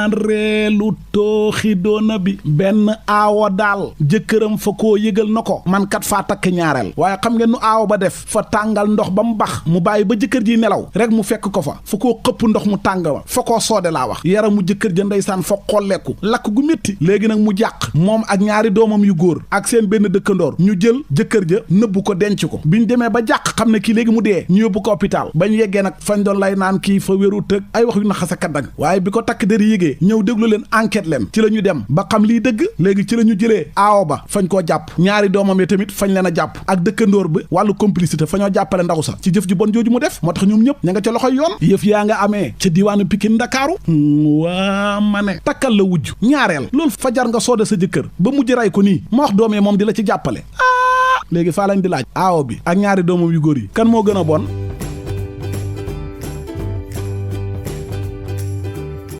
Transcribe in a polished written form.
ñaareelu tooxi doona bi benn aawo daal jëkkëram fa koo yëgal na ko man kat faa takk ñaareel waaye xam ngeen nu aawo ba def fa tàngal ndox ba mu bax mu bàyyi ba jëkkër ji nelaw rek mu fekk ko fa koo xëpp ndox mu tàng wa fa koo soode laa wax yaramu jëkkër ja ndeysaan fa xolleeku lakk gu métti léegi nag mu jàq moom ak ñaari doomam yu góor ak seen benn dëkkandoor ñu jël jëkkër ja nëbbu ko denc ko biñ demee ba jàq xam ne kii léegi mu dee ñu yóbbu ko hôpital bañ yeggee nag fañ doon lay naan kii fa wéru tëg ay wax yu naxasa kaddag waaye bi ko takk der yégee ñëw déglu leen enquête leen ci la ñu dem ba xam lii dëgg léegi ci la ñu jëlee aawo ba fañ koo jàpp ñaari doomam yi tamit fañ leen a jàpp ak dëkkandoor bi wàllu complicité fa ñoo jàppale ndaw sa ci jëf ju bon jooju mu def moo tax ñoom ñëpp ña nga ca loxoy yoon yëf yaa nga amee ca diwaanu Pikine Ndakaaru waa ma ne takkal la wujj ñaareel loolu fajar nga soode sa jëkkër ba mujj ray ko nii ma wax doomee moom di la ci jàppale léegi faa lañ di laaj aawo bi ak ñaari doomam yu góor yi kan moo gën a bon